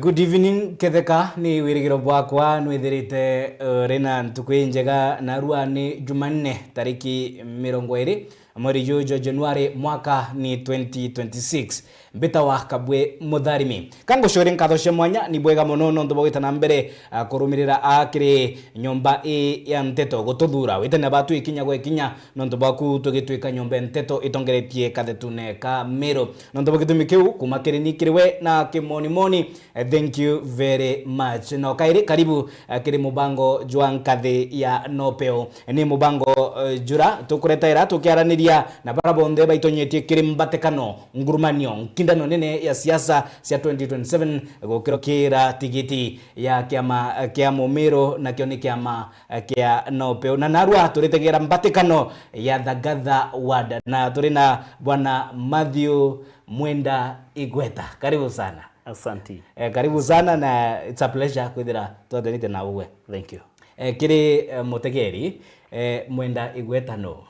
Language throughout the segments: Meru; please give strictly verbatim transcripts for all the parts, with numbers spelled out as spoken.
Good evening, Ketheka. Ni wirigiro bwakwa nwithirite, uh, ri na ntuku injega, narua ni Jumanne, tariki mirongo iri, mweri juju jwa Januari, mwaka ni twenty twenty-six. Mbitawa Kabwe Mutharimi. Ka ngucokerie nkatho cia mwanya, ni bwega mono nontu bwa gwita na mbere, uh, kurumirira a kiri nyomba ii ya nteto, gututhura wite na batu ikinya gwa ikinya, nontu bwaku tugitwika nyomba ya nteto itongeretie kathetune ka Meru. Nontu bwa gitumi kiu, kuma kiri ni kiri we na kimonimoni, eh, thank you very much. Na o kairi, karibu, eh, kiri mubango jwa Nkathi ya Nopeo. Ni mubango, eh, jura tukuretaira tukiaraniria na bara bonthe baitonyetie kiri mbatikano, ngurumanio, nkindano nene ya siasa cia twenty twenty-seven, gukirokira tigiti ya kiama, eh, kia Mumiru, nakio ni kiama eh, kia Nopeo. Na narua turitegera mbatikano ya Thagatha Ward. Na turi na Bwana Matthew Mwenda Igweta. Karibu sana. Asanti. Eh, karibu sana na it's a pleasure kwithira twatanite na ugwe. Thank you. Eh, kiri, eh, mutegeri, eh, Mwenda Igweta no?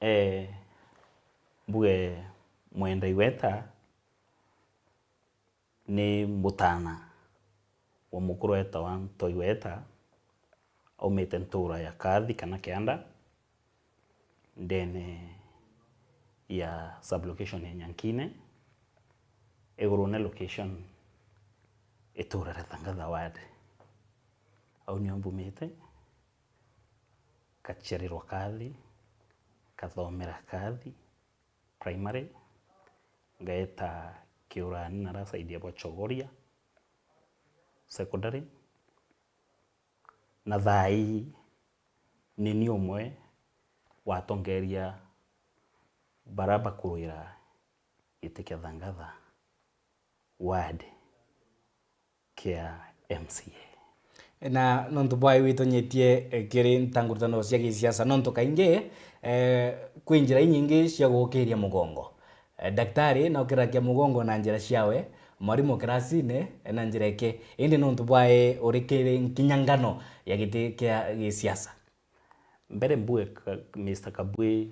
Eh, mbuge Mwenda Igweta ni mutana wa mukuru wetawa Ntoi Weta, aumite ntura ya Kathi kana Kianda, ndene ya sub-location ya Nyankine, iguru ne location itura ria Thangatha Ward. Au nio mbumite, ngaciarirwa Kathi, ngathomera Kathi Primary, ngaeta Kiurani na rasaidia bwa Chogoria Secondary, na thaa ii ni ni umwe wa atongeria bara bakuruira giti kia Thangatha Ward kia M C A. Na nontu bwae witonyetie, eh, kiri ntangurutano cia gisiasa, nontu kaingi, eh, kwi njira inyingi cia gukiria mugongo. Eh, daktari na ukirakia mugongo na njira ciawe, mwarimu kirasine, eh, na njira iki. Indi nontu bwae uri kiri nkinyangano ya giti kia gisiasa. Mbere mbuge ka-, Mister Kabwe,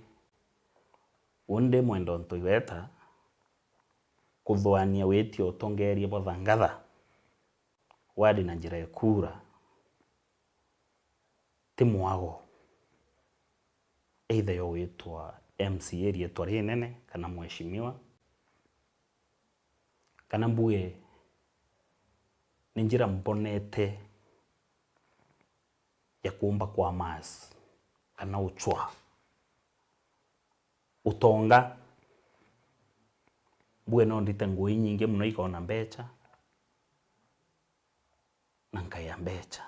undi Mwenda Ntoi Weta, kuthuania witie utongeria bwa Thangatha Ward na njira ya kura, ti mwago. Either yo witwa M C A rietwa rinene kana mheshimiwa, kana mbuge ni njira mbonete ya kuumba kwa mass kana uchwa. Utonga, mbuge no ndite ngui inyingi mono ikoona mbecha, na nkaia mbecha.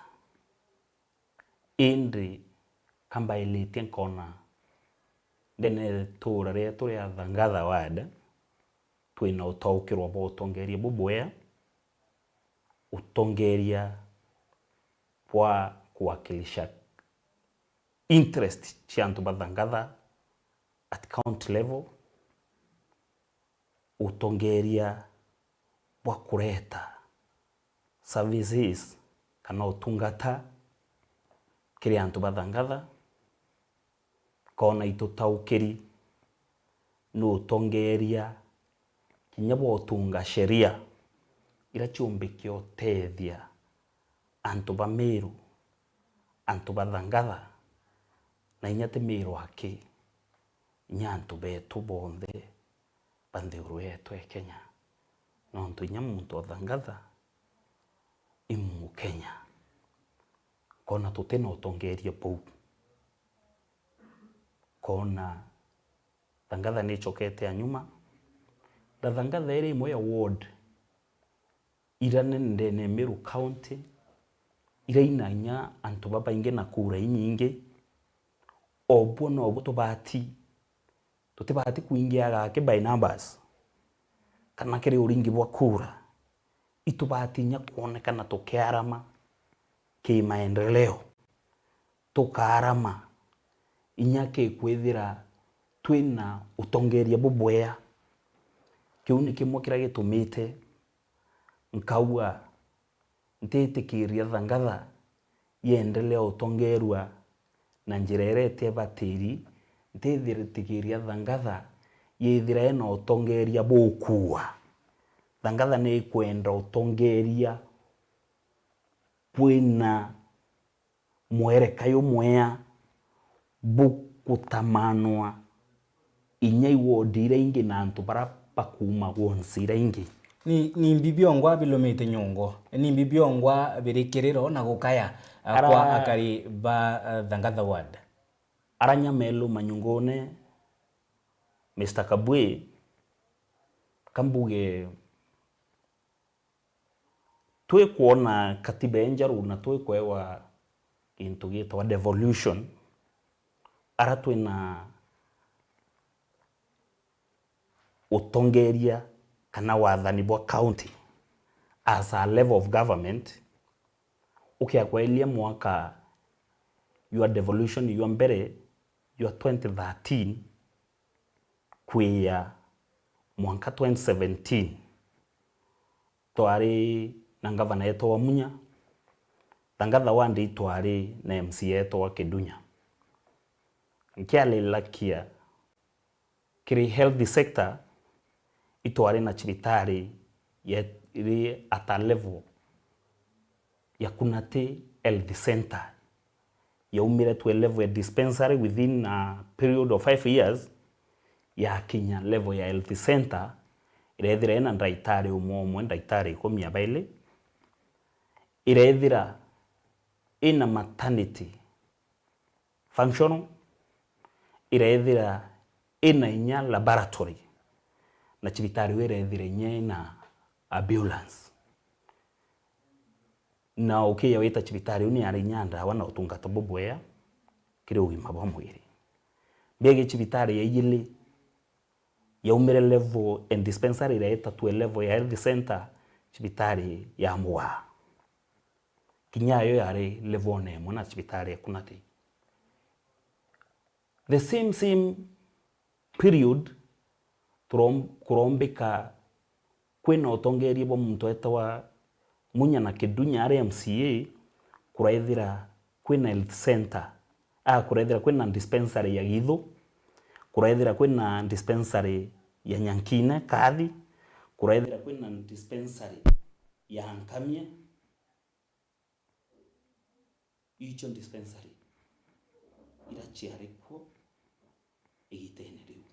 Indi kambairitie nkona ndene ya itura rietu ria Thangatha Ward, twina utaukirwa bwa utongeria bubwea, utongeria bwa kuwakilisha interest cia antu ba Thangatha at county level, utongeria bwa kureta services kana utungata kiri antu ba Thangatha, kona itutaukiri ni utongeria kinya bwa utunga sheria ira ciumbikia utethia antu ba Meru, antu ba Thangatha, na inya ti Meru aki, inya antu betu bonthe ba nthiguru yetu ya Kenya. Nontu inya muntu o Thangatha i Mukenya. Nkona tutina utongeria buu. Nkona Thangatha ni icokete ya nyuma. Na Thangatha iri imwe ya ward ira nene ndene ya Meru County, ira ina inya antu babaingi na kura inyingi. O buo nobu tubati, tutibati kwingiaga aki by numbers, kana kiri uringi bwa kura. Itubati inya kwonekana tukiarama ki maendeleo, tukaarama inya ki kwithira twina utongeria bubwea. Kiu ni kimwe kiria gitumite nkauga ntitikiria Thangatha yendelea utongerua na njira iria itiebatiri, ntitikiria Thangatha yithira ina utongeria bukua. Thangatha ni ikwenda utongeria kwina mwereka jumwea bugutamanwa inya i ward iria ingi na antu bara bakuuma wards iria ingi. Ni, ni mbi biongwa bilumite nyungu, ni mbi biongwa biri kiriro na gukaya, ah, Ara- kwa akari ba, ah, Thangatha ward. Ara nya meluma nyungune, Mister Kabwe, kambuge, twikwona katiba injeru na twikwewa gintu gitagwa devolution, ara twina utongeria kana wathani bwa county as a level of government, ukiakwaelia mwaka jwa devolution jwa mbere jwa twenty thirteen kwia mwanka twenty seventeen, twari na ngavana etagwa Munya, Thangatha ward itwari na M C A etagwa Kidunya. Nkiarilakia kiri health sector, itwari na cibitari ya, iri at a level ya Kunati Health Centre. Yaumire tu level ya dispensary within a period of five years, yakinya level ya health centre, irethira ina ndagitari umwe umwe, ndagitari ikumi na bairi, irethira ina maternity functional, irethira ina inya laboratory, na cibitari iu irethira inya ina ambulance. Na ukiya wita cibitari iu ni yari inya ndawa na utungata bubwea kiri ugima bwa mwiri. Mbiagi cibitari ya ijiri yaumire level and dispensary ireeta tu level ya health centre, cibitari ya Mugaa. Kinya yo yari level one imwe na cibitari ya Kunati. The same, same period, turom-, kurombika kwina utongeria bwa muntu etawa Munya na Kidunya ari M C A, kuraithira kwina health centre, a, kuraithira kwina dispensary ya Githu, kuraithira kwina dispensary ya Nyankine Kathi, kuraithira kwina dispensary ya Nkamia, icio dispensary ira ciari kuo igitene riu.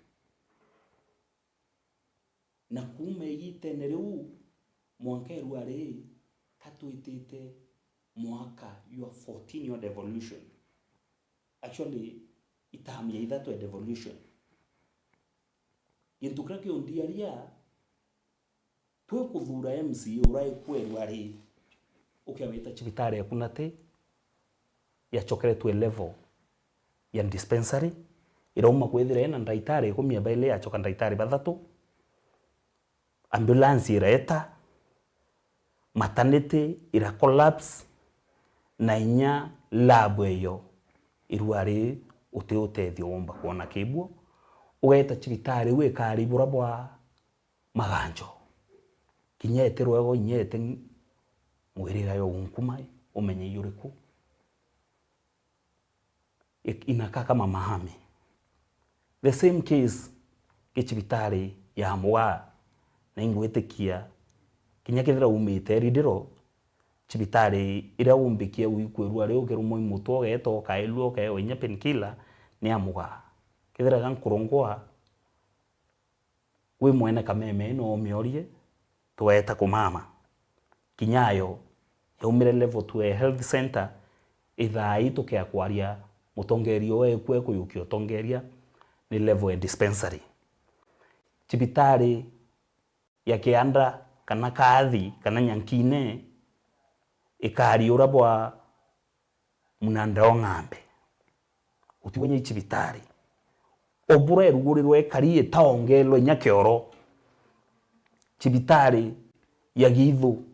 Na kuuma igitene riu, mwanka irua riri, ka twitite mwaka jwa fourteen jwa devolution. Actually, itamu ya ithatu ya devolution. Gintu kiria kiundiaria, twikuthuura M C A uria ikwerua ri, ukiawita cibitari ya Kunati yacokeretue level ya dispensary, irauma kwithira ina ndagitari ikumi na bairi yacoka ndagitari bathatu, ambulance ireeta, maternity ira collapse, na inya lab iyo irua ri uti utethio womba kwona kibuo, ugeeta cibitari iu ikari bura bwa maganjo. Kinya iti rwego, inya iti mwiriga yo unkuma, umenye iyuriku. Ik-, inakaa kama mahame. The same case ki cibitari ya Mugaa, na ingwitikia kinya kethira umite Ridiro, cibitari iria umbikia uikwirua ri ukirumwa i mutwe, ugeeta ukairua, ukaewa inya painkiller, ni ya Mugaa. Kethira ga nkurungwa, wi mwene kameme ino umiorie, tugeeta kumama. Kinya yo yaumire level two ya health centre, ithaa ii tukea kwaria mutongeria uria ekue kuyukia utongeria ni level ya dispensary. Cibitari ya Kianda kana Kathi kana Nyankine ikari ura bwa munanda o ng'ambe. Gutigwe inya icibitari. O bura irugurirwe ikari itaongerwe inya kioro. Cibitari ya Githu.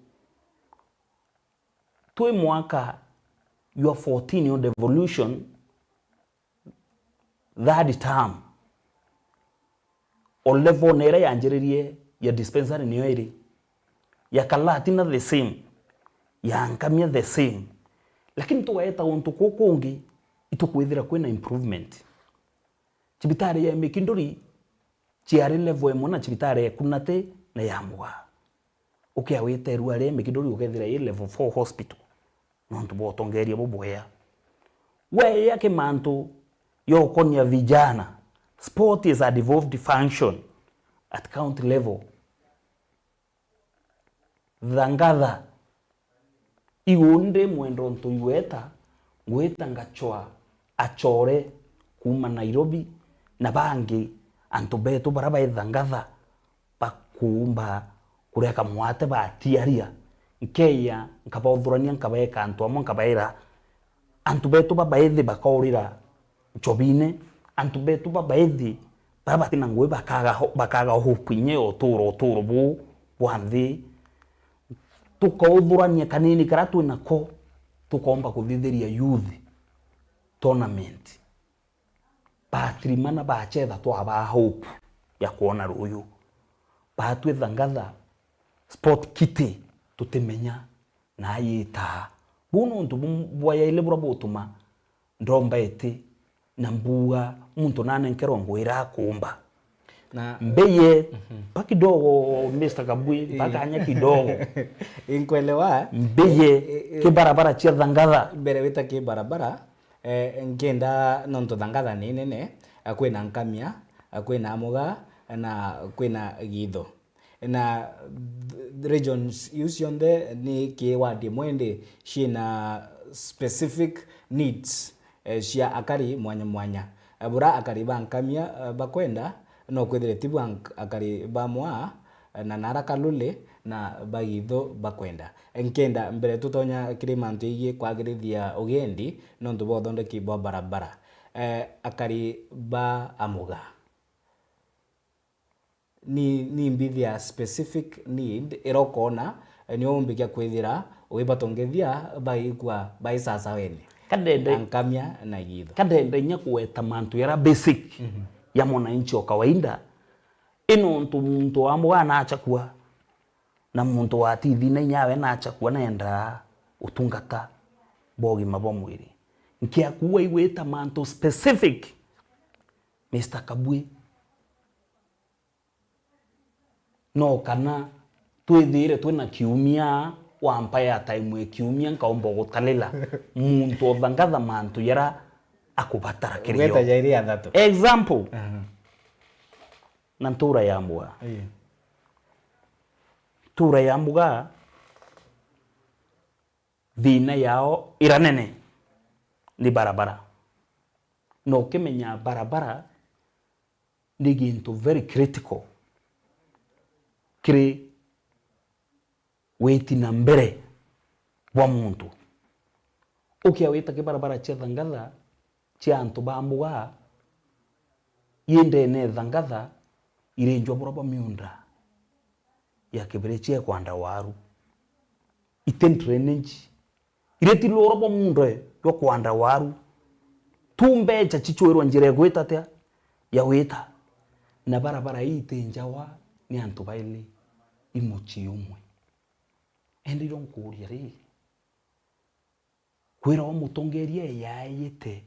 Twi mwaka jwa fourteen yo devolution, third term. O level na iria yanjiririe ya dispensary niyo iri. Ya Kalatina the same. Ya Nkamia the same. Lakini tugaeta untu kuu kungi, itukwithira kwina improvement. Cibitari ya Mikinduri ciari level imwe na cibitari ya Kunati na ya Mugaa. Ukia wita irua ria Migidori ukethira i level four hospital. Nontu bwa utongeria bubwea. Weya ki mantu yokonia vijana, sport is a devolved function at county level. Thangatha. Iu ndi mwenda untu igweta, ngwita ngachwa achore kuuma Nairobi na bangi antu betu bara baithangatha bakuumba kureka mwate batiaria, nkeya nkabathurania, nkabeeka antu amwe, nkabaira, antu betu babaithi bakaurira nchobine, antu betu babaithi bara batina ngugi bakaga ho-, bakaga hope inya ya uturo, uturo buu bwa nthi. Tukauthurania kanini karia twinako, tukoomba kuthithiria youth tournament. Batirimana bachetha twabaa hope ya kwona ruuyu. Batwi Thangatha sport kiti tutimenya na ayitaa. Buu ni untu bum-, bwayaile buria butuma ndomba iti na mbuga muntu nanenkerwa ngugi iria akuumba. Na mbiye, mhm, pa kidogo, Mister Kabwi, pa, ii, kanya kidogo. Inkwelewa. Mbiye, i, i, ki barabara cia Thangatha. Mbere wita ki barabara, eh, nkenda nontu Thangatha ni nene, eh, kwina Nkamia, eh, kwina Amuga, na kwina Githo. Na th-, regions iu cionthe ni ki ward imwe indi ciina specific needs, eh, cia akari mwanya mwanya. Eh, bura akari ba Nkamia, eh, bakwenda, no kwithire ti bwa nk-, akari ba Mwaa, eh, na nara Kalule na ba Githo bakwenda. Nkenda mbere tutonya kiri mantu yegii kwagirithia ugendi nontu bwa uthondeki bwa barabara. Eh, akari ba Amuga. Ni, ni mbithi ya specific need iria ukoona, eh, nio umbikia kwithira ugibatongethia baikua bai sasaweni. Kandende, na Nkamia na Githo. Kandende inya kugweta mantu jaria basic, mhm, ya mwananchi o kawaida, i nontu muntu wa Amuga nachakua, na muntu wa Tithi na inyawe nachakua, neendaa utungata bwa ugima bwa mwiri. Nkiaku waigwita mantu specific, Mister Kabwi, no kana twithiire twina kiumia, wampa airtime e kiumia, nkaumba gutalila muntu o Thangatha mantu jaria akubatara kiri yo. Ugeta jairi athatu. Example, aha, na ntura ya Amuga. Ii. Ntura ya Amuga, thina yao iria nene ni barabara. Na ukimenya barabara ni gintu very critical kiri witi na mbere bwa muntu. Ukia wita ki barabara cia Thangatha cia antu ba Amuga, i ndene e Thangatha, irinjwa bura bwa miunda ya kibiri cia kwanda waru. Iti drainage. Iria ti rura bwa muunda jwa kwanda waru. Tu mbecha cicwirwa njira igwita atia? Ya wita. Na barabara ii iti njawa ni antu baili i mucii umwe. Indi irio nkuuria ri, kwiragwa mutongeria eyaeyete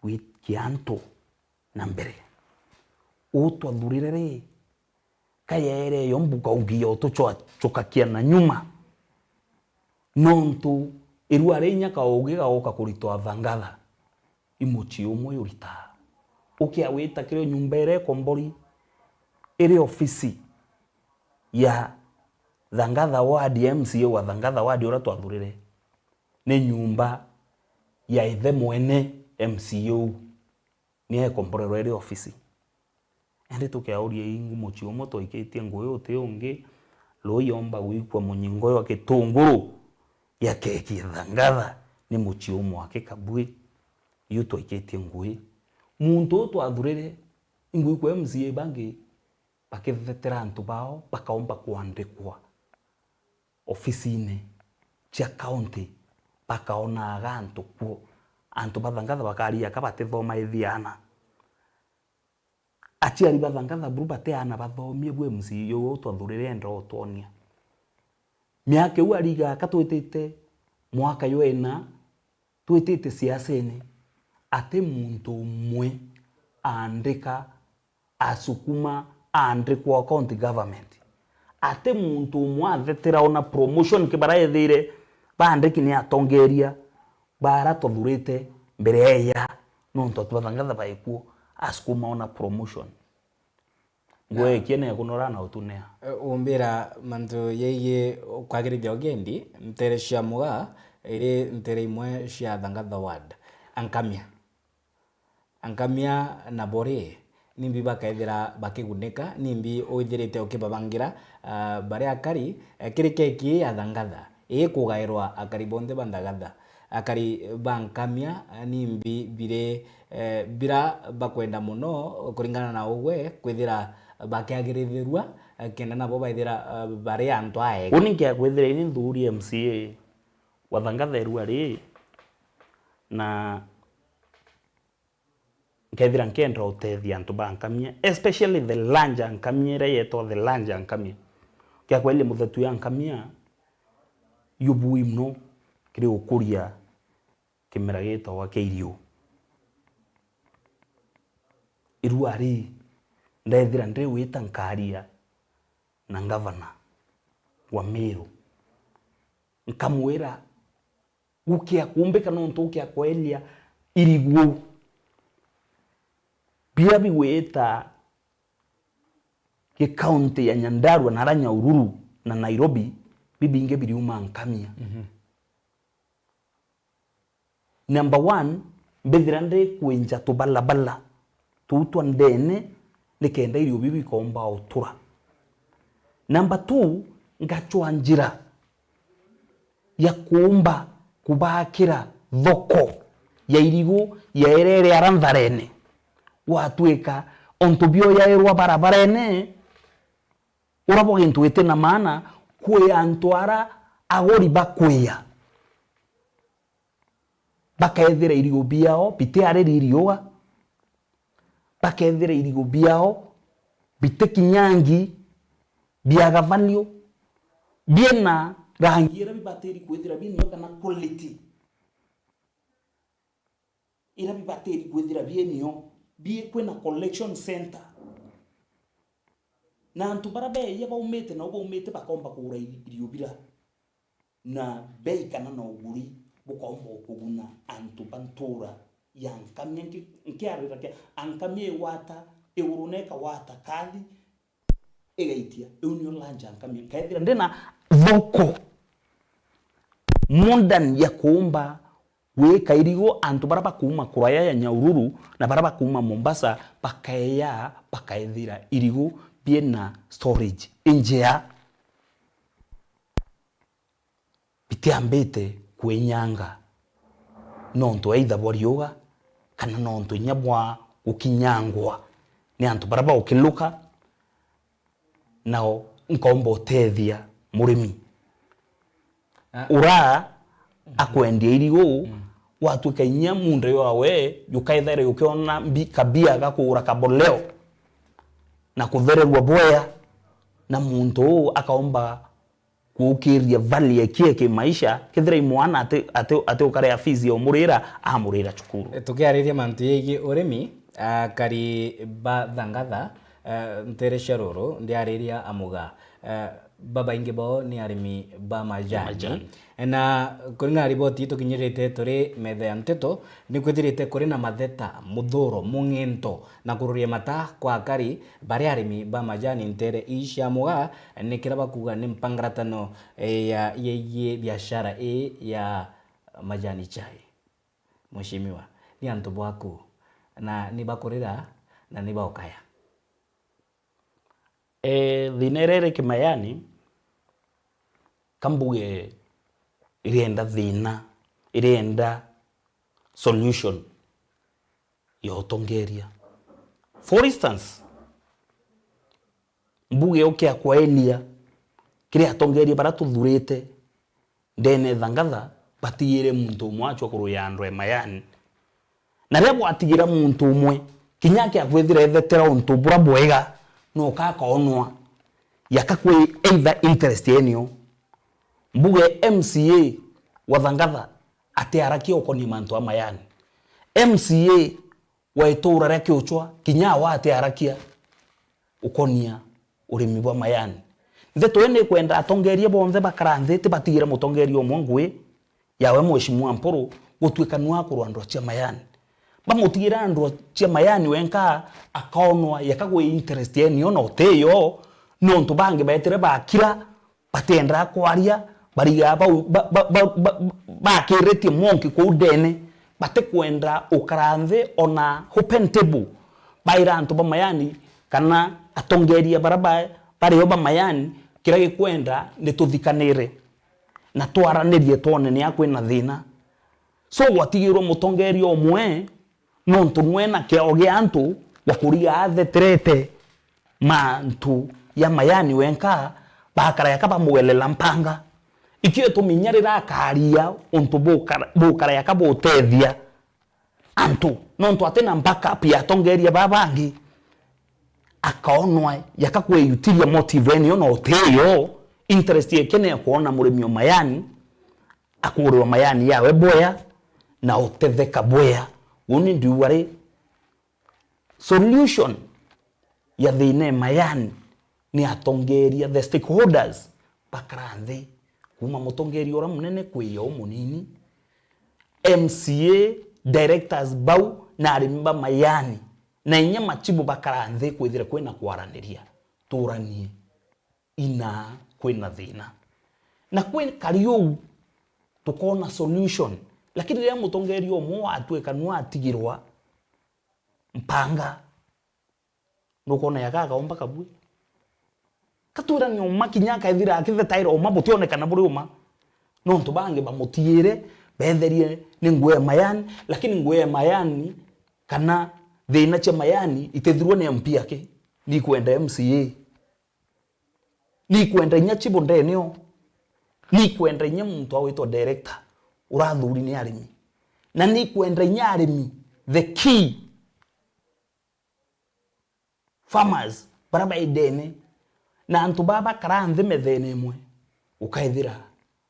gwikia antu na mbere. Utwathurire ri, kayeere yo mbuka ugia utucoacokakia na nyuma. Nontu irua ria inya kaugi gauka kuritwa Thangatha, i mucii umwe uritaa. Ukia wita kirio nyumba iria ikombori iri ofisi ya Thangatha Ward, ya M C A wa Thangatha Ward uria twathurire, ni nyumba ya ithe mwene M C A uu. Ni ekomborerwa iri ofisi. Indi tukiauria ingu mucii umwe twaikitie ngugi uti ungi, ruu yomba gwikua munyingo jwa gitunguru gia keki Thangatha ni mucii umwe wa Kikabwi, yu twaikitie ngugi. Muntu uu twathurire, ingwikua M C A bangi bakithetera antu bao, bakaomba kwandikwa ofisine cia county, bakaonaga antu kuo. Antu ba Thangatha bakariga ka batithoma ithiana. Aciari ba Thangatha buru bati aana bathomie, bu M C A uu twathurire enda utwonia. Miaka iu ariga ka twitite mwaka jwa ina, twitite siasene, ati muntu umwe aandika, asukuma, aandikwa county government, ati muntu umwe athetera ona promotion, ki baraethire baandiki ni atongeria bara twathurite mbere ya iya, nontu atu bathangatha baikuo, asukuma ona promotion. Ngwekie na ikunora na utunea. Eh, umbira mantu yegie kwagirithia ugendi, ntere cia Mugaa iri ntere imwe cia Thangatha Ward. Ankamia. Ankamia nabo ri, nimbi bakaethira bakigunika, nimbi withirite ukibabangira, ah, baria akari, eh, kiri keki ya Thangatha, ii kugairwa akari bonthe ba Nthagatha. Akari ba Nkamia, eh, nimbi biri, eh, bira bakwenda mono kuringana na ugwe kwithira bakiagirithirua, eh, kenda nabo baithira, eh, bari antu aega? Uni nkia kwithira ini nthuri M C A wa Thangatha irua ri, na nkethira nkenda utethia antu ba Nkamia, especially the larger Nkamia, iria yetwa the larger Nkamia. Kia kweli muthetu ya Nkamia, yubui mono kiri gukuria kimera gitagwa kia irio. Irua ri, ndethira ndi wita nkaria na ngavana wa Meru, nkamwira gukia kumbika nontu gukia kwelia irigu bia bigwita ki county ya Nyandarua na ara Nyahururu na Nairobi, bibingi biriuma Nkamia. Mhm. Number one, mbithira ndi kwinja tubalabala tuu twa ndene nikenda irio biu bikomba utura. Number two, ngachwa njira ya kuumba kubaakira thoko ya irigu ya irere ara ntharene. Gwatwika ontu bioyairwa barabarene, ura bwa gintu giti na maana, kwi antu ara aguri bakwia. Bakethira irigu biao bitiariri iriuga, bakethira irigu biao bitikinyangi, biaga value, biena rangi ira bibatiri kwithira bienio kana quality ira bibatiri kwithira bienio, bi kwina collection center. Na antu bara beeya baumite nau baumite bakomba kugura iri-, irio bira. Na bei kana na uguri bukomba ukuguna antu ba ntura ya Nkamia. Nki-, nkiarira kia Ankamia igwata iguru na ikagwata kathi igaitia. Iu nio lunch ya Nkamia. Nkaethira ndina thoko modern ya kuumba gwika irigu, antu bara bakuuma kuraya ya Nyahururu na bara bakuuma Mombasa bakeeya, bakaethira irigu biena storage injea. Bitiambite kwinyanga nontu either bwa riuga kana nontu inya bwa gukinyangwa ni antu bara baukiluka, nao nkomba utethia murimi. Ah. Ura akwendia irigu, mm, gwatwika inya munda jwawe jukaethaira jukiona mbi-, kabia ga kugura kaboleo na kuthererua bwea, na muntu uu akaomba kuukiria value ekie kimaisha, kethira i mwana ati, ati, ati ukarea fees ya umurira, amurira cukuru. E, tukiariria mantu yegii urimi, akari ba Thangatha, e, ntere cia ruru, ndiariria a Mugaa, e, babaingi bao ni arimi ba majani. Majani. E, na kuringana na riboti ii tukinyirite turi metha ya nteto, ni kwithirite kuri na matheta, muthuro, mung'ento na kururia mata kwa akari baria arimi ba majani ntere ii cia Mugaa, nikira bakuuga ni mpangaratano, eh, ya, yegii biashara ii ya majani chai. Mheshimiwa, ni antu bwaku, na ni bakurira, na ni baukaya. Eh, thina iria iri kimayani, kambuge irienda thina, irienda solution ya utongeria. For instance, mbuge ukia kwaelia kiri atongeria bara tuthurite ndene Thangatha, batigire muntu umwe achwa kuruya andu e mayani. Na riria gwatigira muntu umwe, kinya akia kwithira ethetera untu bura bwega, no kakaonwa yaka kwi either interest yenio. Mbuge M C A wa Thangatha atiarakia ukonia mantu a mayani. M C A wa itura ria Kiuchwa kinya awa atiarakia ukonia urimi bwa mayani. Ndeto ii nikwenda atongeria bonthe bakara nthi, tibatigire mutongeria umwe ngui yawe Mheshimiwa Mpuru gutuika nua akurwa ndwa cia Mayani. Bamutigira ndwa cia Mayani wenka, akaonwa yaka gwi interest yeni yo na utiyo, nontu bangi betire bakira, batiendaa kwaria, barigaa bau, ba, ba, ba, ba, bakiritie monki kuu ndene, batikwenda ukara nthi ona open table, baira antu ba Mayani kana atongeria bara ba, bario ba Mayani, kiria gikwenda ni tuthikanire na twaranirie twone ni a kwina thina. So gwatigirwe mutongeria umwe, nontu nwe na kiao gia antu gwa kuriga atheterete mantu ya Mayani wenka, bakara yaka bamwelela mpanga. Ikio itumi inya rira akaria untu bukara, bukara yaka butethia antu, nontu atina backup ya atongeria baa bangi, akaonwa yaka kwiyutiria motive eni yo na utiyo, interest yake ni ya kwona murimi o Mayani akurirwa Mayani yawe bwea na utetheka bwea. Uu ni ndiuga ri, solution ya thina e Mayani ni atongeria, the stakeholders, bakara nthi, kuma mutongeria uria munene kwiya umunini, M C A, directors bau na arimi ba Mayani, na inya machibu bakara nthi kwithira kwina kwaraniria, turanie ina kwina thina. Na kwi kari uu, tukona solution. Lakini riria mutongeria umwe watuika nwa atigirwa mpanga, nukona yaka akaomba kabui. Katwirania uma kinya akethira akithetaira uma butionekana buri uma. Nontu bangi bamutiire, betherie ni nguo ya Mayani, lakini nguo ya Mayani kana thina cia Mayani itithirwe ni M P aki. Ni kwenda M C A. Ni kwenda inya chibu ndene o. Ni kwenda inya muntu awitwa director urathuri ni arimi. Na ni kwenda inya arimi, the key farmers, bara baidene, na antu baa bakara nthi methene imwe, ukaithira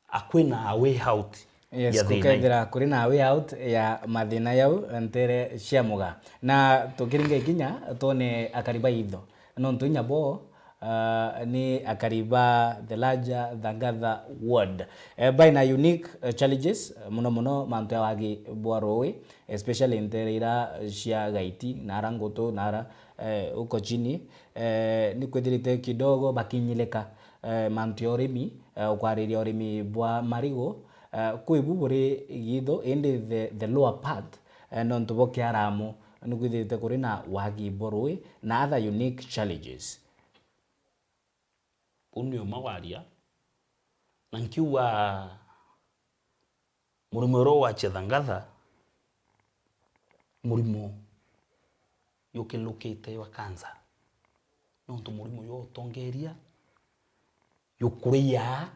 akwina a way out. Yes, ya thina iu. Gukethira kuri na way out ya mathina yau ntere cia muga. Na tukiringa ikinya, twone akari ba itho. Nontu inya bo, ah, ni akari ba the larger Thangatha ward. Eh, baina unique, eh, challenges, muno muno mantu ya wagi bwa ruui, especially ntere ira cia Gaiti, nara Ngutu, nara, eh, uko chini, eh, ni kwithirite kidogo bakinyilika, eh, mantu ya urimi, eh, ukwariria urimi bwa marigu, eh, kwi bu buri githu, indi the, the lower part, eh, nontu bo kiaramu, ni kwithirite kuri na wagi bwa ruui na other unique challenges. Uu ni uma waria, na nkiuga murimo uria ugwachia Thangatha, murimo yukilukite wa kansa. Nontu murimo jwa utongeria, yukuria,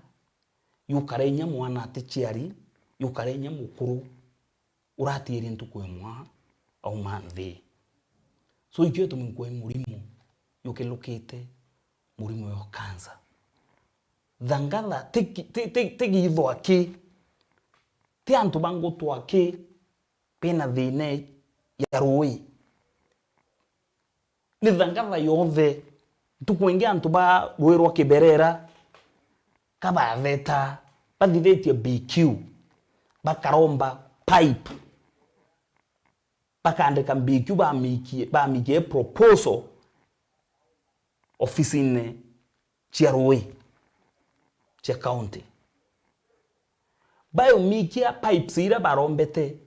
yukara inya mwana aticiari, yukara inya mukuru uratiiri ntuku imwe auma nthi. So, ikio gitumi nkwaa murimo yukilukite murimo yo kansa. Thangatha ti ki-, ti, ti, ti githo aki, ti antu ba ngutu aki bena thina ya ruui. Ni Thangatha yonthe. Ntuku ingi antu ba ruui rwa Kiberera kabatheta, bathithitie B Q, bakaromba pipe, bakaandika B Q, bamikie, bamikie proposal ofisine cia ruui cia county. Baumikia pipes iria barombete,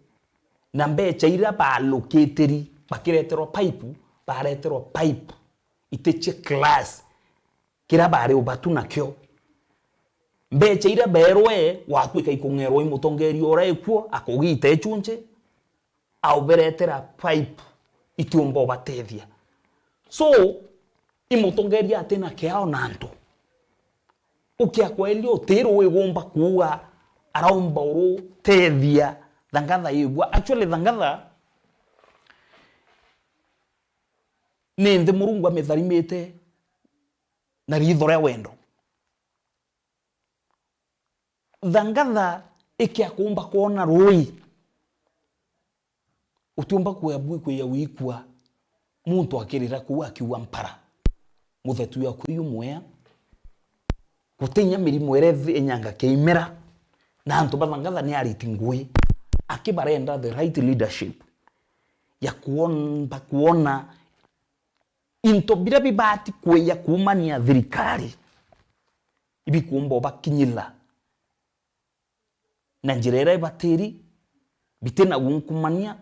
na mbecha iria baalukitiri, bakireterwa pipe, bareterwa pipe iti cia class kiria baari ubatu nakio. Mbecha iria beerwe, gwatuika ikung'erwa i mutongeria uria ikuo, akugita ichunchi, auberetera pipe itiumba ubatethia. So, i mutongeria atina kiao na antu. Ukia kweli uti ruui gumba kuuga araumba urutethia Thangatha igua. Actually, Thangatha ni nthi Murungu amitharimite na ritho ria wendo. Thangatha ikia kuumba kwona ruui, utiumba kwia bui kwia wikua muntu akirira kuu akiuga mpara. Muthetu ya kwiyu mwea, Gutinya mirimo iria inyanga kiimera, na antu ba Thangatha ni ariti ngui, akibarenda the right leadership ya kuomba kuona into biria bibati kwija kuumania thirikari, ibikumba ubakinyira na njira iria ibatiri, bitina gunkumania,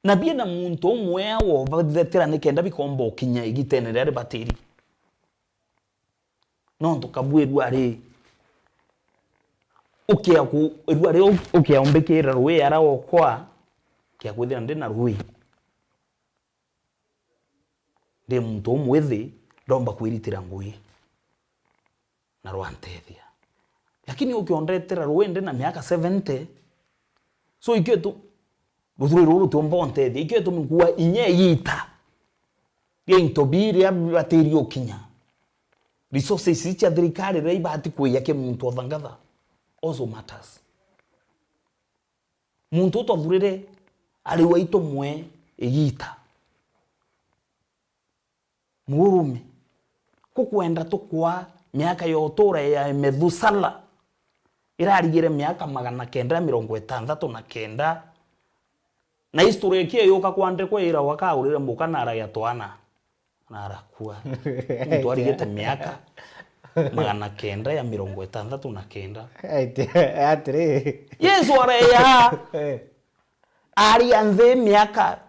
na biena muntu umwe wobathetera nikenda bikomba ukinya igitene riria ribatiri. Nontu kabu irua ri, ukia ku-, irua ri u-, ukiaumbikira rui ara okwa, kia kwithira ndi na rui. Ndi muntu umwithi, ndomba kwiritira ngui na rwantethia. Lakini ukiondetera rui ndi na miaka seventy, so ikio tu, ruthuri ruru rutiumba untethia, ikio tu nkuga inya igita ria into biria bibatiri ukinya. Resources cia thirikari iria ibati kwija ki muntu o Thangatha also matters. Muntu utwathurire ari waitu mwe igita. Murume, kukwenda tukwa miaka ya utura ya Methusala irarigire miaka magana kenda ya mirongo itantatu na kenda, na history ikia yuka kwandikwa ira wakaurire muka na aragia twana. Na arakua. Muntu arigite miaka magana kenda ya mirongo itantatu na kenda. Ati-, atiri. Yesu areya, eh, aria nthi miaka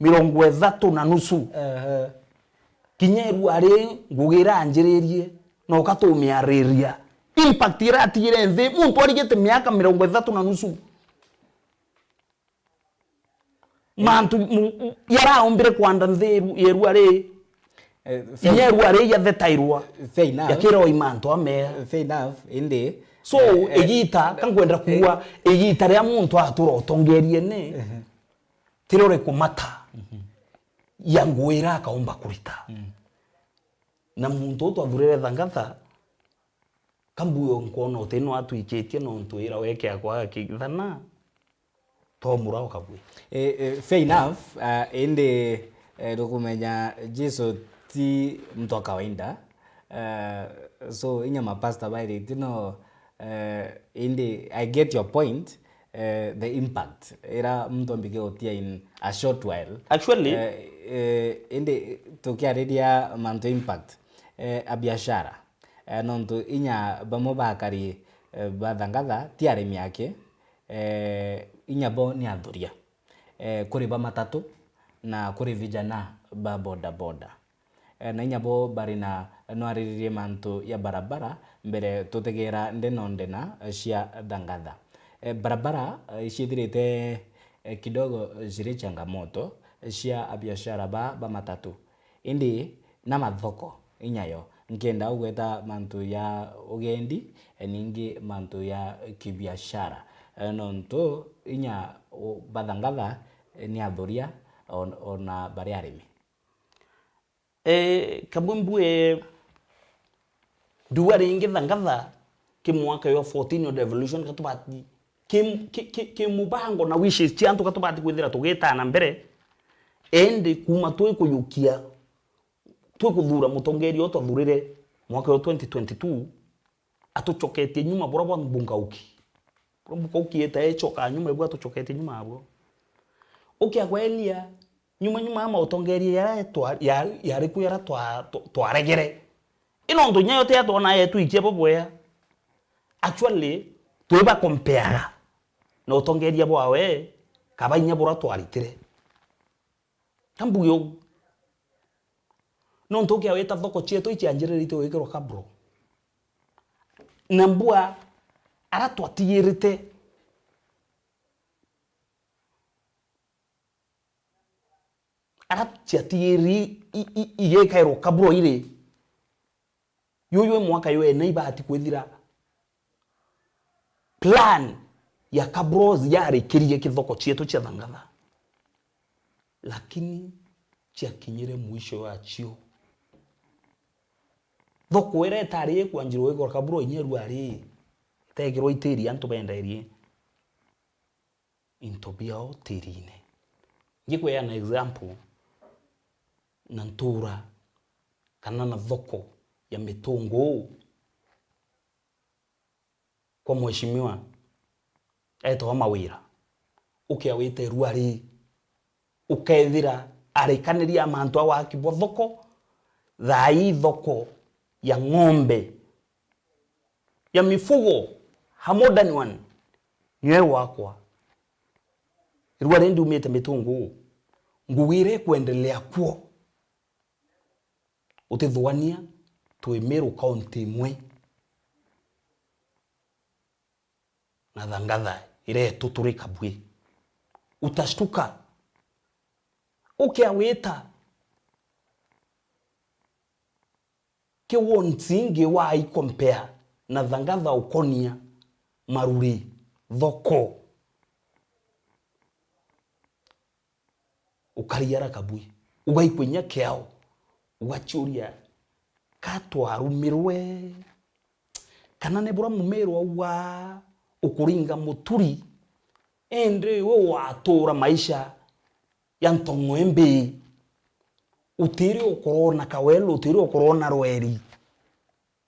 mirongo ithatu na nusu. Aha. Kinya irua ri ngugi iranjiririe, na ukatumiariria. Impact iratigire nthi, muntu arigite miaka mirongo ithatu na nusu. Mantu mu-, mu-, yaraumbire kwanda nthi yeru-, yerua ri. Eh, fair, inya erua ri yathetairwa. Fair enough. Yakirwa i mantu amea. Fair enough, indi, so, eh, eh, igita, ka nkwenda, eh, kuua, igita ria muntu atura utongeriene, ehe, tiro rikumata, mhm, ya nguira akaumba kurita. Mm. Na muntu utwathurire Thangatha, kambuyo nkwona uti no atwikitie nontu wira weke akwaga kithana. Tomura ukabwi. Eh, eh, fair enough, ah, indi, eh, rukumenya Jesu ti mtu wa kawaida. Ah, so, inya mapasta bairiti no, eh, indi I get your point, eh, the impact. Ira mtu ambike utia in a short while. Actually, eh, eh, indi tukiariria mantu impact, eh, a biashara. Eh, nontu inya bamwe bakari, eh, ba Thangatha ti arimi aki, eh, inya bo ni athuria. Eh, kuri ba matatu na kuri vijana ba boda boda. Eh, na inya bo bari na nwariririe mantu ya barabara mbere tutegera nde no ndena cia Thangatha. Eh, barabara, eh, iciithirite, eh, kidogo ciri changamoto cia abiashara ba, ba matatu. Indi na mathoko inyayo, nkenda ugweta mantu ya ugendi, e, ningi mantu ya kibiashara. E, nontu inya u-, ba Thangatha, e, ni athuria, on-, ona bari arimi. E, kamwe mbue, ndua ringi Thangatha, ki mwaka yo fourteen yo devolution, katubati, ki, ki, ki, ki mubango na wishes cia antu katubati kwithira tugitana mbere, indi kuma twikuyukia, twikuthura mutongeria uyu twathurire mwaka wa twenty twenty-two, atucoketie nyuma bura bwa Mbungauki. Bura Mbungauki ita ecoka nyuma, ibu atucoketie nyuma abwo. Ukia kwa Elia, nyuma, nyuma ya mautongeria yaria twa-, ya-, yari ku yaria twa-, twa-, twaregere. Ino ntu inya yote yatwona yetwikia bo bwea. Actually, twiba compareaga na utongeria bwawe, kaba inya bura twaritire. Ka mbuge uu. Nontu ukiawita thoko cietu icianjiriritie gwikirwa kabro. Na mbua, ara twatigirite, ara ciatigiri i, i, igikairwa kabro iri, yuyu i mwaka yene ibati kwithira plan ya kabros yarikirie kithoko cietu cia Thangatha, lakini ciakinyire mwisho yacio. Thoko iria itari ikwanjirwa gwikwa kabro inya irua ri, itekirwa itiri antu benderie into biao tirine. Ngikweana example, na ntura kana na thoko ya mitungu, kwa mheshimiwa etagwa Mawira, ukia wite irua ri, ukethira arikaniria mantu a waki bwa thoko, thaa ii thoko ya ng'ombe, ya mifugo, a modern one, niyo igwakwa. Irua ri ndiumite Mitunguu, ngugi iria ikwendelea kuo, utithuania, twi Meru county imwe na Thangatha iria yetu turi Kabwi. Utashtuka. Ukia wita ki wonsi ingi wa i compare na Thangatha ukonia maruri, thoko. Ukariara Kabwi, ugaikwa inya kiao, ugaciuria, ka twarumirwe? Kana ni bura Mumiru auga ukuringa muturi, indi we watura maisha ya ntong'o imbi, utiri ukorona kawelu, utiri ukorona rweri.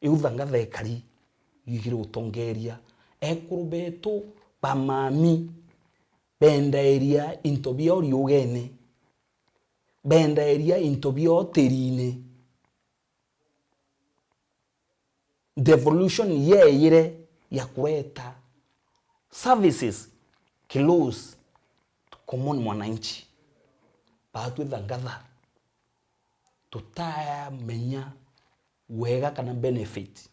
Iu Thangatha ikari igiri utongeria. Ekuru betu ba mami bendaeria into biao riugene, bendaeria into biao tirine. Devolution yeeyire ya kureta services close to common mwananchi. Baatwi Thangatha tutamenya wega kana benefit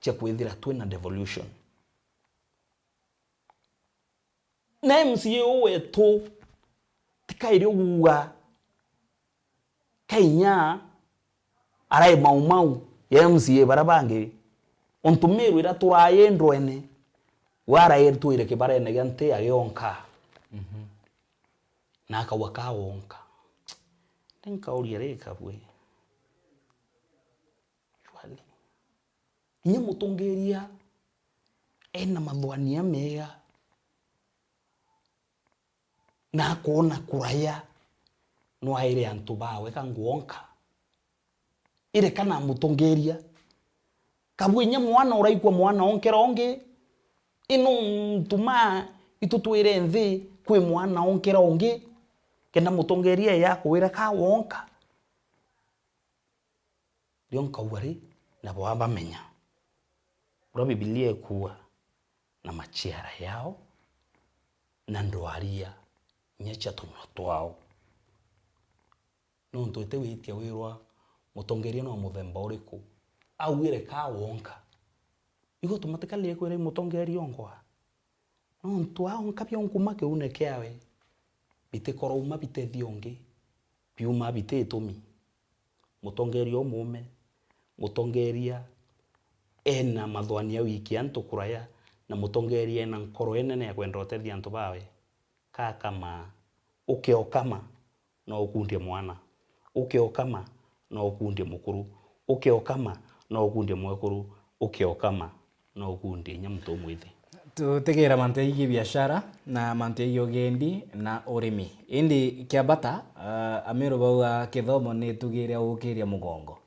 cia kwithira twina devolution. Na M C A uu wetu ti kairi uguga ka inya arai maumau ya M C A bara bangi, untu Miru ira turai ndwene, we arai twire kibarene gia nti agionka. Mhm. Na akauga ka wonka. Ni nkauria ri kabwe. Surely. Inya mutongeria ena mathwania mega, na akoona kuraya no aire antu bawe ka ngwonka. Ire kana mutongeria. Kabwi inya mwana uraikwa mwana onkera ungi, ino ntuma itutwire nthi kwi mwana onkera ungi, kenda mutongeria eya akwira ka wonka. Rio nkauga ri, nabo abamenya. Uria Bibilia ikuuga, na machiara yao, na ndwaria inya cia tunyua twao. Nontu iti witia wirwa mutongeria no muthemba uriku, auire ka wonka. Igo tumatikalirie kwira i mutongeria onkwa. Nontu aonka bionkuma kiune kiawe, bitikorouma bitethia ungi, biuma biti itumi. Mutongeria umuume, mutongeria ena mathwani ya wikia antu kuraya, na mutongeria ena nkoro inene ya kwenda utethia antu bawe. Kakama, ukiokama, no ukundie mwana. Ukiokama, no ukundie mukuru. Ukiokama, no ukundie mwekuru. Ukiokama, no ukundie inya muntu umwithi. Tutigira mantu jaigie biashara na mantu jaigie ugendi na urimi. Indi kia bata, ah, Amiru bauga kithomo ni itugire ya gukiria mugongo.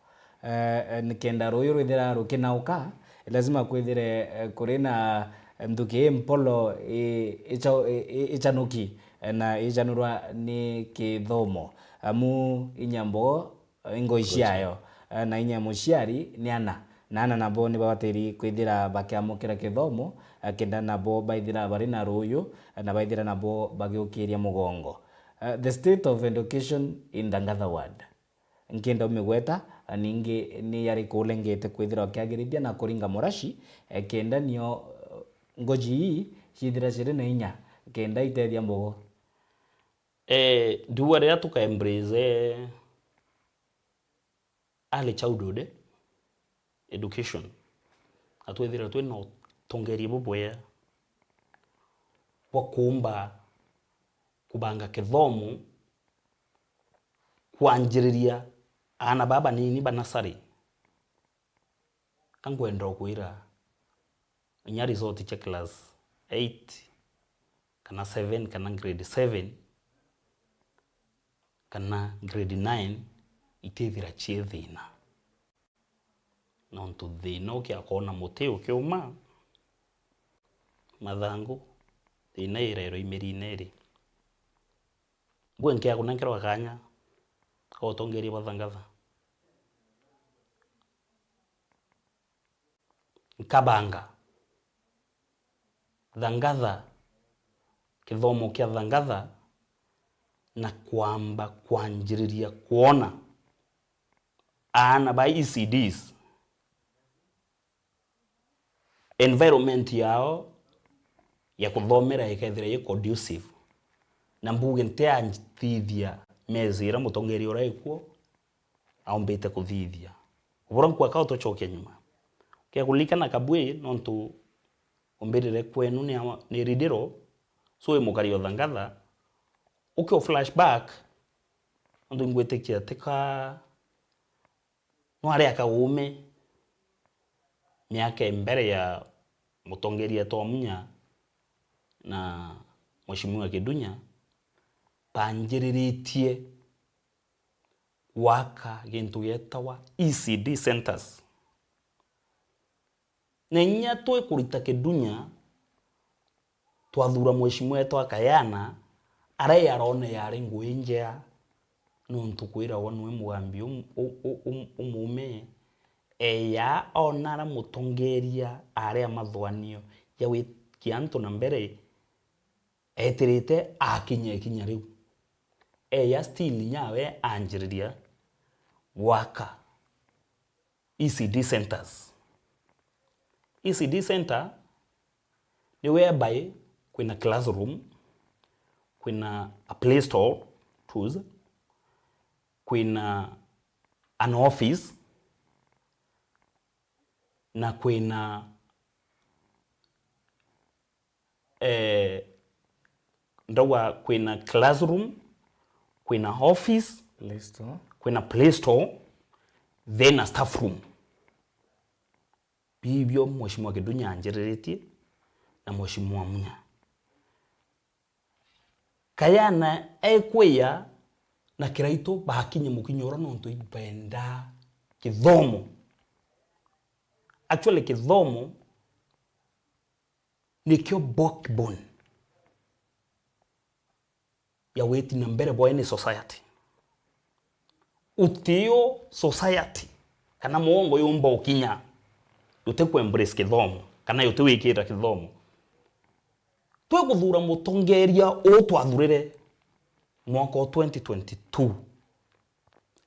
Eh, eh, nikenda ruuyu rwithira rukinauka, lazima kwithire, eh, kuri na nthuki i mpolo i-, icha-, i-, i-, ichanuki, eh, na ijanurwa ni kithomo. Amu inya mbogo, eh, i ngoi ciayo, eh, na inya muciari ni ana. Na ana nabo ni babatiri kwithira bakiamukira kithomo, eh, kenda nabo baithira bari na ruuyu, eh, na baithira nabo bagiukiria mugongo. Eh, the state of education in Thangatha Ward. Nkenda umigweta, na ningi ni yariku urengete kwithira ukiagirithia na kuringa murashi, eh, kenda nio, eh, ngoji ii ciithira ciri na inya, kenda itethia mbogo? Eh, ndiuga riria tuka embrace, eh, early childhood, eh, education, na twithira twina utongeria bubwega bwa kuumba kubanga kithomo kwanjiriria aana baa banini ba nasari. Ka nkwenda ukwira, inya result cia class eight, kana seven, kana grade seven, kana grade nine, itithira cii thina. Nontu thina ukiakoona muti ukiuma, mathangu, thiina irairwa imirine iri. Mbue nkia kunenkerwa kanya ka utongeria bwa Thangatha. Nkabanga Thangatha, kithomo kia Thangatha, na kwamba kwanjiriria kwona aana ba E C Ds, environment yao ya kuthomera ikethira i conducive. Na mbuge ntiathithia mezi iria mutongeria uria ikuo aumbite kuthithia. Bura nkwaka utucokia nyuma. Kia kuririkana kabui, nontu umbirire kwenu ni ama-, ni ridiro, so wi mukari o Thangatha, uke u flashback, nontu ingwitikia tika nwari aka uume miaka mbere ya mutongeria Twamunya na Mheshimiwa Kidunya banjiriritie gwaka gintu gietawa E C D centres. Na inya twikurita Kidunya, twathura mheshimiwa wetu Kayana, aria arone yari ngui njea, nontu kwiragwa niwe mugambi um-, u-, u-, um-, umuume, eya ona ara mutongeria ari a mathwanio ja gwikia antu na mbere, etirite akinya ikinya riu. Eya still nyawe anjiriria gwaka E C D centres. E C D centre ni whereby kwina classroom, kwina a play store, tools, kwina an office, na kwina eh, ndauga kwina classroom, kwina office, Play Store. Kwina play store, then a staff room. Bibio Mheshimiwa Kidunya anjiriritie na Mheshimiwa Munya. Kayana ekwiya na Kiraitu bakinye mukinya uria nontu ibenda kithomo. Actually, kithomo nikio backbone ya witi na mbere bwa any society. Utio society kana mugongo yumba ukinya, yuti ku embrace kithomo kana yuti wikira kithomo. Twikuthura mutongeria uu twathurire mwaka wa twenty twenty-two,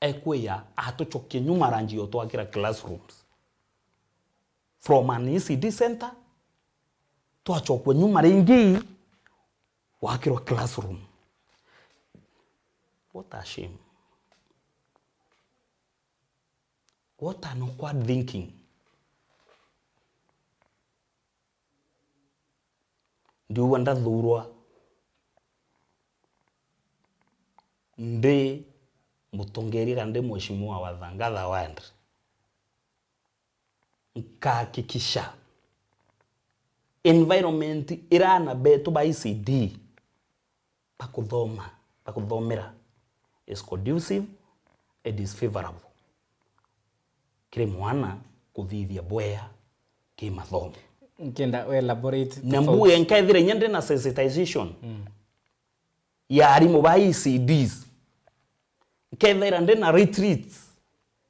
ekwiya atucokie nyuma ranji yo twakira classrooms. From an E C D centre, twacokua nyuma ringi, gwakirwa classroom. What a shame. What an awkward thinking. Ndiuga ndathurwa ndi mutongeria kana ndi mheshimiwa wa Thangatha Ward. Nkahakikisha environment ira aana betu ba E C D bakuthoma, bakuthomera is conducive and is favorable kiri mwana kuthithia bwea ki mathomo. Nkenda we elaborate. Na tofauti. Mbuge nkethira inya ndi na sensitization, mm, ya arimu ba E C Ds, nkethira ndi na retreats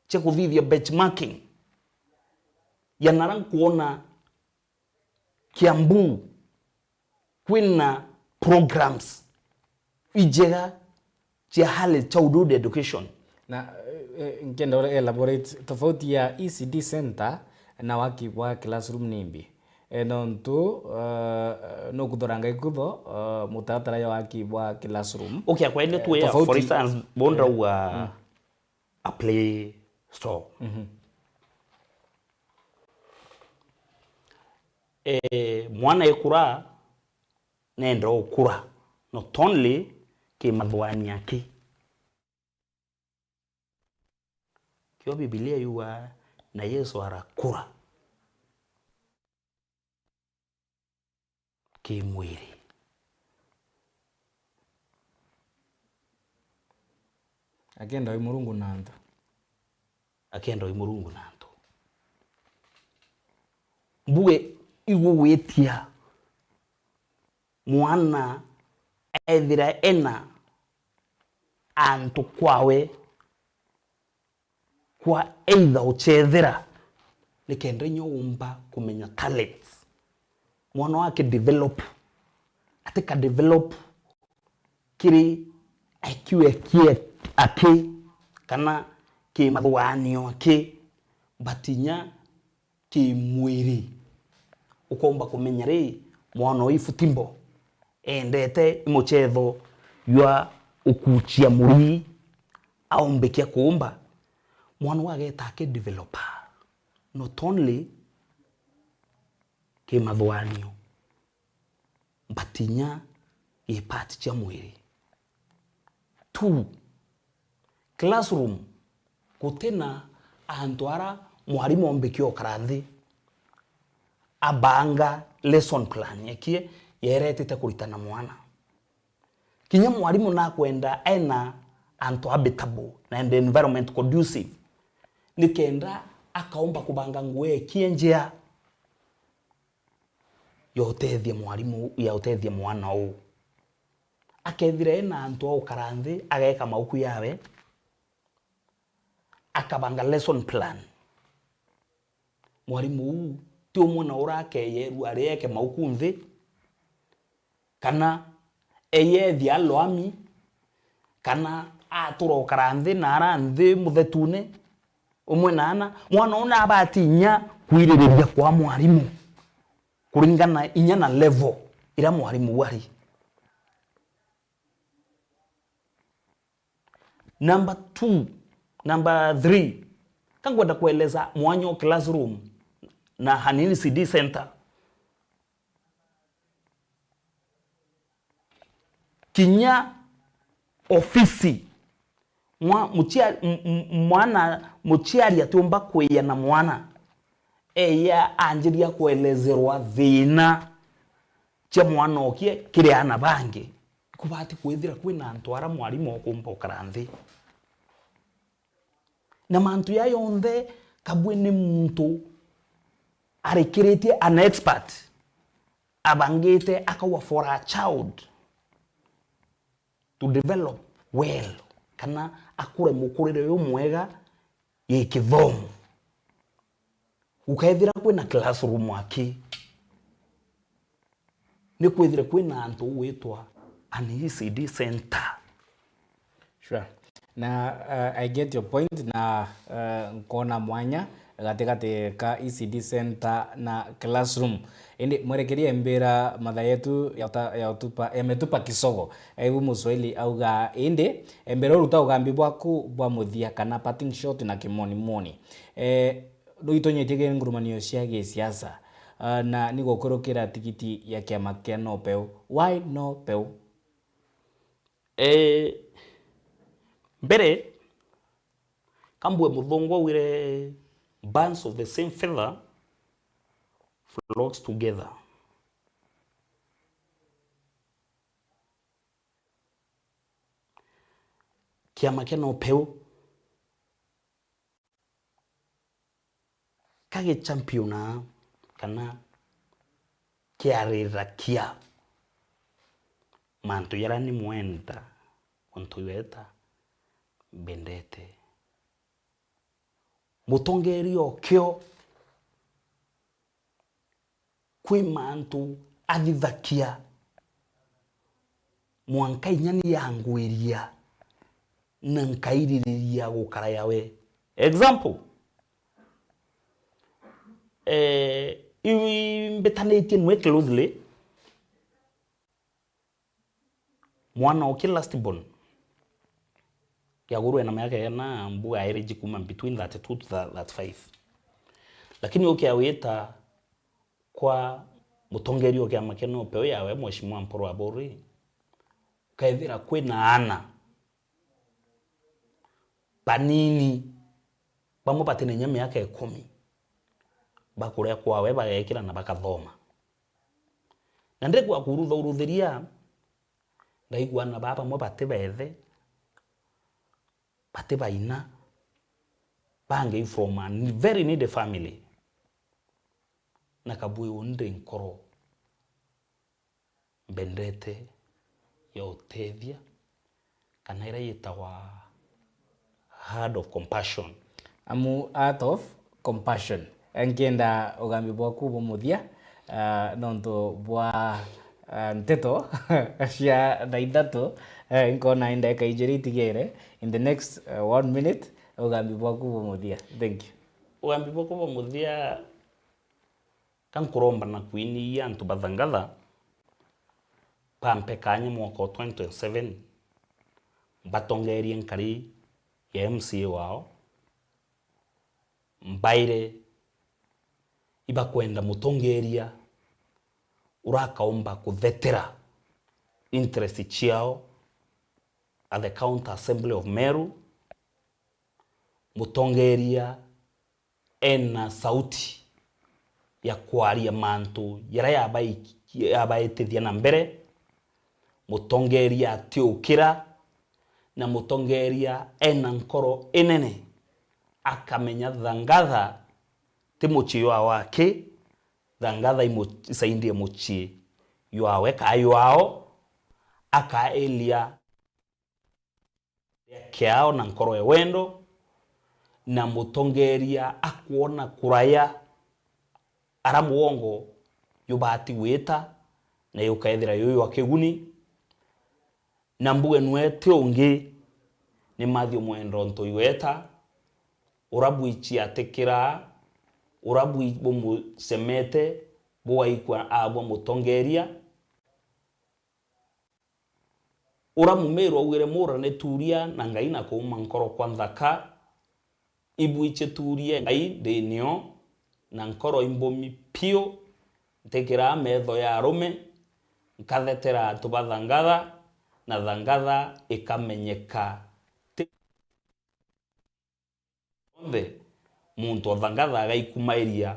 cia kuthithia benchmarking ya nara nkwona Kiambu kwina programs ijega cia early childhood education. Na, eh, eh, nkenda ura elaborate tofauti ya E C D center na waki bwa classroom ni mbi? Eh, nontu, eh, nukuthoranga ikutho, eh, mutaratara ya waki bwa classroom. Okay, akwa ile tu ya, tofauti. For instance, bonda, eh, wa, mm, a play store. Mhm. Eh, mwana ekura, nenda ukura, not only kimathwani aki. Kio Bibilia yuga, na Yesu arakura kimwiri. Akenda wi Murungu na antu. Akenda wi Murungu na antu. Mbuge igugwitia mwana ethira ena antu kwawe kwa either uchethera, nikenda inya umba kumenya talents. Mwana wake develop, atika develop kiri I Q aki, aki, kana ki mathuganio aki, but inya ki mwiri. Ukomba kumenya ri, mwana uyu futimbo, endete i muchetho jwa ukuchia muri, aumbikia kuumba, mwana uyu ageta aki developer, not only ki mathuganio, but inya i part cia mwiri. Two, classroom, gutina antu ara mwarimu ombikia ukara nthi abanga lesson plan ekie yeretite kuritana mwana. Kinya mwarimu nakwenda ena antu habitable na the environment conducive, nikenda akaumba kubanga ngugi ekie njia ya utethia mwarimu, ya utethia mwana uu. Akethira ena antu a ukara nthi, ageka mauku yawe, akabanga lesson plan. Mwarimu uu ti umwe na uria akeyerua ari eke mauku nthi, kana eyethia aloami, kana atura ukara nthi na ara nthi muthetune umwe na ana. Mwana uu nabati inya kwiririria kwa mwarimu kuringana inya na level iria mwarimu uu ari. Number two, number three, ka ngwenda kueleza mwanya o classroom na hanini C D center. Kinya ofisi, mwa-, mucia-, m-, m-, mwana, muciari atiumba kwiya na mwana eya anjiria kuelezerwa thina cia mwana okie kiri ana bangi. Kubati kwithira kwina antu ara mwarimu okumba ukara nthi. Na mantu ya yonthe, Kabwe ni muntu arikiritie an expert, abangite akauga for a child to develop well, kana akure mukurire uyu mwega gi kithomo. Gukethira kwina classroom aki, ni kwithire kwina antu gwitwa an E C D center. Sure. Na, uh, I get your point, na, uh, nkona mwanya gatigati ka E C D center na classroom. Indi mwerekeria mbira mathaa yetu ya uta-, ya utupa, yametupa kisogo. Aibu Muswahili auga, indi mbere uruta ugambi bwaku bwa muthia kana parting shot na kimonimoni. Eh, Nugitonyetie ki ngurumanio cia gisiasa, ah, na ni gukurukira tigiti ya kiama kia No Peu. Why No Peu? Eh, mbere, kambue muthungu augire, "Birds of the same feather flocks together." Kiama kia No Peu ka gichampiona kana kiarirakia mantu jaria ni mwenda, untu jweta mbendete. Mutongeria okio kwi mantu athithakia, mwanka inya ni yangwiria na nkaiririria gukara yawe. Example, eh, imbitanitie nwe closely, mwana oki last born, yagurwe na miaka ena, mbu aereji kuma between thirty-two to thirty-five. Lakini ukiawita kwa mutongeria o kiama kia No Peu yawe, Mheshimiwa Mpuru Aburi, ukethira kwina ana banini, bamwe batina inya miaka ikumi, bakuria kwawe, bagekira na bakathoma. Na ndigwa kuruthuruthiria, ndaigua ana baa bamwe bati bethe, bati baina, bangi from a very needy family. Na Kabwe undi nkoro mbendete ya utethia, kana iria yitagwa heart of compassion. Amu heart of compassion. Nkienda ugambi bwaku bwa muthia, ah, nontu bwa, ah, nteto cia thaa ithatu, eh, nkona i ndagika ijiri itigere. In the next, eh, one minute, ugambi bwaku bwa muthia. Thank you. Ugambi bwaku bwa muthia, ka nkuromba na kwiniia antu ba Thangatha, bampe kaanya mwaka o twenty twenty-seven, mbatongerie nkari ya M C A wao, mbaire ibakwenda mutongeria urakaumba kuthetera interest ciao at the County Assembly of Meru, mutongeria ena sauti ya kwaria mantu jaria yabai-, yabaitithia na mbere, mutongeria atiukira, na mutongeria ena nkoro inene, akamenya Thangatha ti mucii jwa waki, Thangatha imu-, isaindie mucii jwawe kaa jwao, akailia kiao na nkoro ya wendo, na mutongeria akwona kuraya ara mugongo jubati gwita, na jukethira ju jwa kiguni. Na mbuge nwe ti ungi, ni Matthew Mwendo Ntoigweta, ura bwichi atikiraa, ura bwi-, bumucemete, bugaikua abwa mutongeria. Ura Mumiru augire, "Mura ni tuuria na Ngai na kuuma nkoro kwa nthaka." Ibwichi tuurie Ngai ndinio na nkoro imbumi piu, ntikiraa metho ya arume, nkathetera antu ba Thangatha, na Thangatha ikamenyeka ti onthe, muntu o Thangatha agaikumairia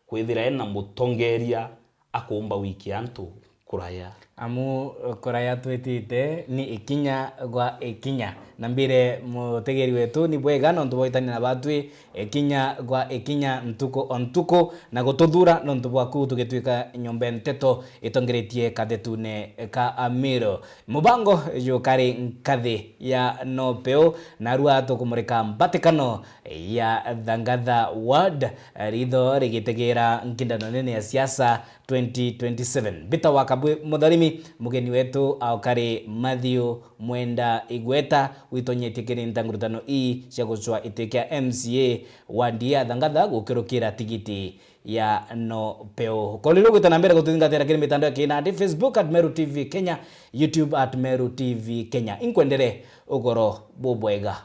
kwithira ena mutongeria akuumba gwikia antu kuraya. Amu kuraya twitite ni ikinya gwa ikinya. Na mbire mutegeri wetu ni bwega nontu bwa gwitania na batwi ikinya gwa ikinya, ntuku o ntuku, na gututhura nontu bwaku tugituika nyomba nteto itongeretie kathetune ka Amiru. Mubango jukari nkathi ya Nopeu, narua tukumurika mbatikano ya Thangatha Ward, ritho rigitegera nkindano nene ya siasa twenty twenty-seven. Mbita wa Kabwi Mutharimi, mugeni wetu aukari Matthew Mwenda Igweta, witonyetie kiri ntangurutano ii cia gucwa iti kia M C A ward ya Thangatha gukirukira tigiti ya Nopeu. Kolilo gwita na mbere gututhingatira kiri mitandao ya kinandi, Facebook at Meru T V Kenya, YouTube at Meru T V Kenya. Inkwendere ugoro bubwega.